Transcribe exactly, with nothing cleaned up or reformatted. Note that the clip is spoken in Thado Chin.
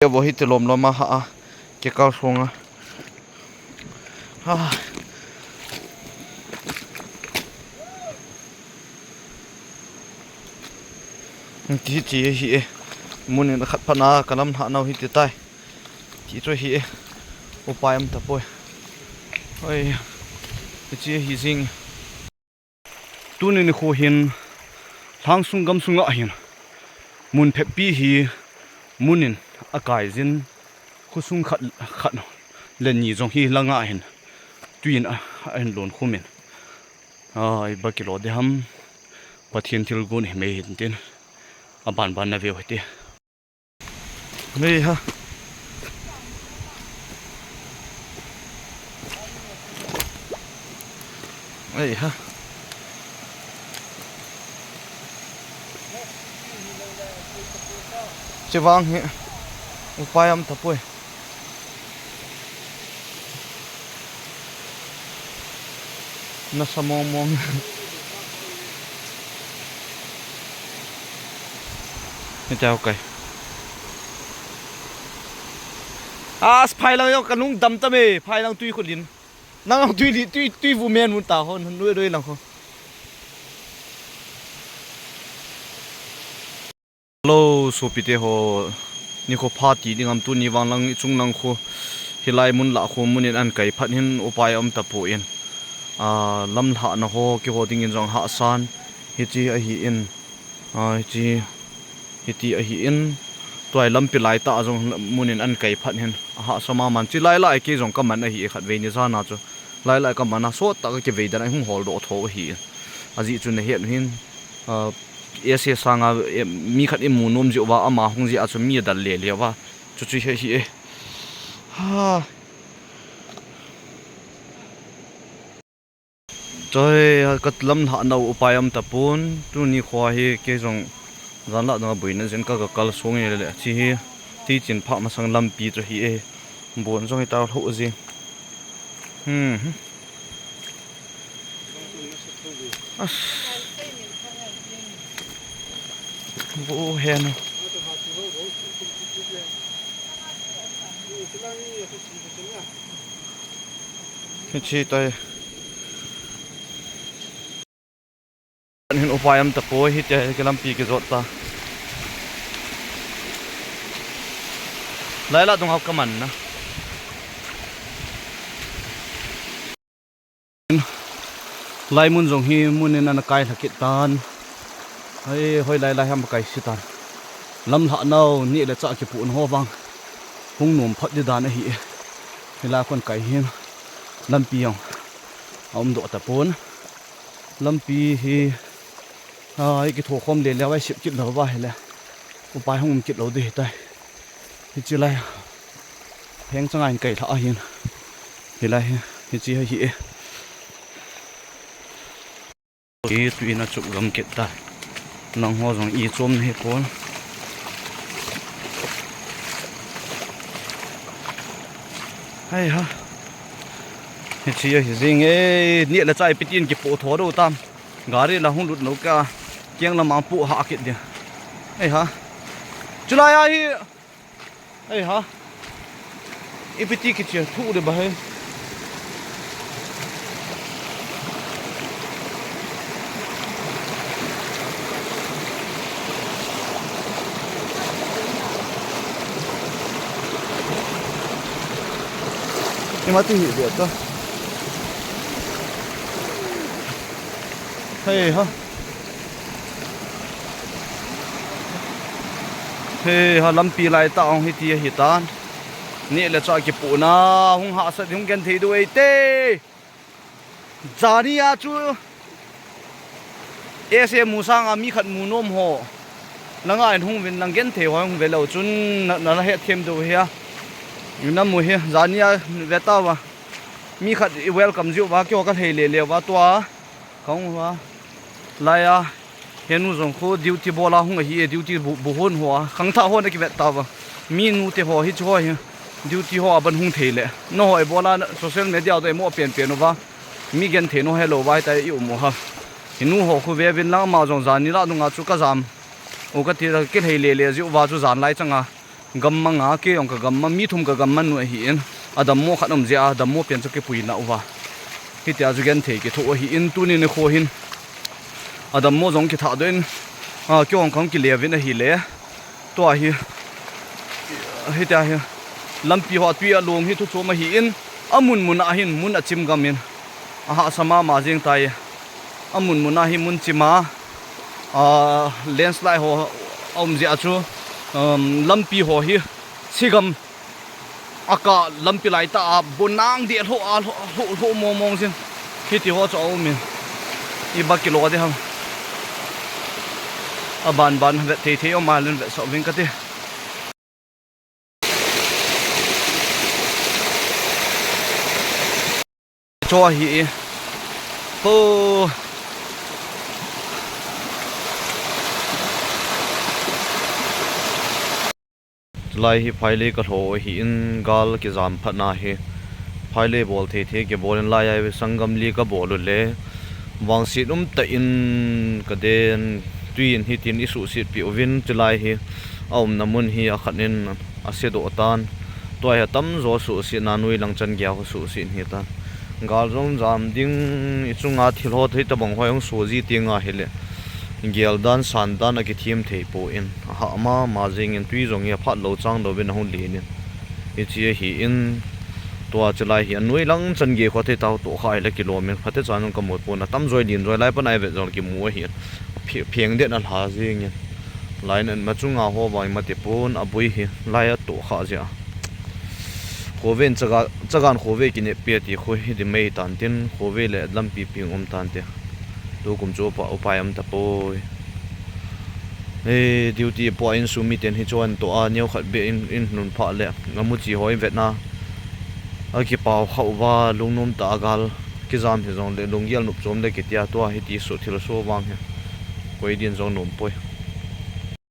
Vo hiti lom lom a ha a. Kikal sunga. Ha. Ti ti hi e. Mun in khat phat na ka lam lhah nau hiti tai. Ti chu hi e. Upai um tapoi. Oi. Ti hi jing. Tuni nikho hin lhang sung gam sunga hin mun phetpi hi mun in a kai jin, khosung khat, khat le ni jong hi langa hin tui in a, a hin lon khum in. Ai, ba kilo de ham, Pathen thilgon hi mei hin tin, a ban ban na veu hite. Hei ha. Hei ha. Chevang hi upai um tapoi. Nasa mong mong. Ni tao kai. As, phai lang jong ka lungdam tame, phai lang tui khulin. Nang tui li, tui, tui vu men mun ta ho, nui doi lang ho. Hello, sopite ho, nikho pha ti ding am, tuni vang lang i chung lang khu, hilai mun lah khu mun in an kai phat hin upai um tapon. A, lam lhah na ho, keiho ding in jong hahsan, hiti ahi in, a, hiti, hiti ahi in, tuai lampi lai tah jong mun in an kai phat hin, a hahsa mama in, chi lai lai kei jong ka man ahi e khat vei ni jan a chu. Lai lai ka man a, sot tah ka kivei dan a hung hol doh tho ahi. Ajeh chu na het u hin, ah, S A sanga, eh, mi khat i mu nom jeh uva, ama hung jeh a chu mi a dal le le uva. Chu chu hi, hi e. Ha. Choi, ka lam lhah nau upai um tapon, tuni kho hi kei jong jan lah dong a buina jin ka, ka kal sung e le, chi hi, ti chin pha masang lampi chu hi e. Bon jong hi ta lhu ji. Hmm. As. Vo hen. Hichi tai. Hin upai um tapoi, hitia hi kilampi kijot ta. Lai lah dong hau ka man na. Lai mun jong hi mun in ana kai lha kit tan. Hei, hoi lai lai ham kai si tan. Lam lhah nau, neh le chah kipuh na ho vang. Hung nom phat di dan ahi e. Hilai khun kai hin. Lampi jong a um doh tapon. Lampi hi, a, i kitho khom le le, vai sip kit lou va hile. Upai hung um kit lou di hitai. Hichi lai. Heng chang a in kai lha ahin. Hilai hi, hichi hi e. Hi tui in a chup gam kit ta. Nang ho jong i chom na hi pon. Hei ha. Hichi hi jing e, neh le chah ipi tin kipoh tho dou tam. Gari la hung lut nau ka, kiang lam a pu ha kit dia. Ei ha. Chulai a hi. Ei ha. Ipi ti kichi thu de ba he. Ima ti hi dia ta. Hei ha. Hei ha, lampi lai tah hung hiti ahi tan. Neh le chah kipuh na, hung hahsat hung genthei diu eite. Jani a chu S A mu sang a mi khat mu nom ho. Nang a in hung vin nang genthei ho hung ve lou chun na, na la het them diu hi a. Na mu hi, jani a ve ta va. Mi khat i welcome jiu va, keiho ka lhei le le va tua. Ka hung va. Lai a, henu jong khu duty bol a hung ahi e, duty bu, bu hon ho a. Khangthah ho na kivet ta va. Mi nu te ho hi chu ho hi. Duty ho a ban hung thei le. No ho i bol a na social media to i mo pen pen u va. Mi genthei no hello vai ta i um u ha. Henu ho khu ve vin lang ma jong jan ni la nung a chu ka jam. U ka ti la ki lhei le le jiu va chu jan lai chang a. Gammang a, kei jong ka gammang, mi thum ka gammang u ahin, adammo khat um jeh a, adammo pen chu kipuina uva. Hitia chu genthei kithoh ahin, tuni nikho hin adammo jong kithahdoh in, a, kei jong kahung kile uvin ahile. Tua hi, hitia hi, lampi ho tui a long hi thu chom ahin, amun mun a hin, mun achim gam in, ahahsa mama jeng tai. Amun mun a hi mun chim a, a, landslide ho aum jeh a chu, um, lampi ho hi sigam a kah lampi lai tah a bon nang deh lhoh a lhoh, lhoh, lhoh mong mong jin. Hiti ho chu aum in. Iba kilo ding ham. Aban ban vet thei thei um a lun vetsah uving kati. Cho hi e. Po. Lai hi phailei ka lho ahin, gal kijam phatna hi phailei bol thei thei kibol in, lai a hi sanggam li ka bol u le vangset um tah in ka den, tui in hitin i suhset peh uvin, chulai hi a umna mun hi a khat in a se doh tan. Tua hi a tamjo suhsetna, noi lang chan geiya ho suhset hi tan. Gal jong jam ding, i chunga thil ho thei tabang ho jong so ji teng ahile, gel dan, san dan a kithem thei poi, ahah mama jeng in, tui jong hi aphat lou chang lou vin ahung len in. Hiche ahin, tua chulai hi a noi lang chan gei kho thei tah tohkha ahile kilom in, phatecha jong ka mu pon, atamjo len jo lai pan a i vet jong kimu ahin. Phe-, pheng den a lha jeng in. Lai in ma chunga ho vang i mati pon, aboi hi lai a tohkha jeh a. Khovei in chaga, chagan khovei kinep peh ti khu hi di mai tan tin, khovei le lampi ping um tan te. Tukum chu upa, upai um tapoi. Hei, duty po a insung miten hi chuan toh a, neo khat beh in, in nun phah le, amu chi ho i vetna. A kipau khauva, lungnom tah a gal kijam hi jong le, lunggel nop chom le kitia tua hiti suh thil suh vang hi. Koi din jong nom poi.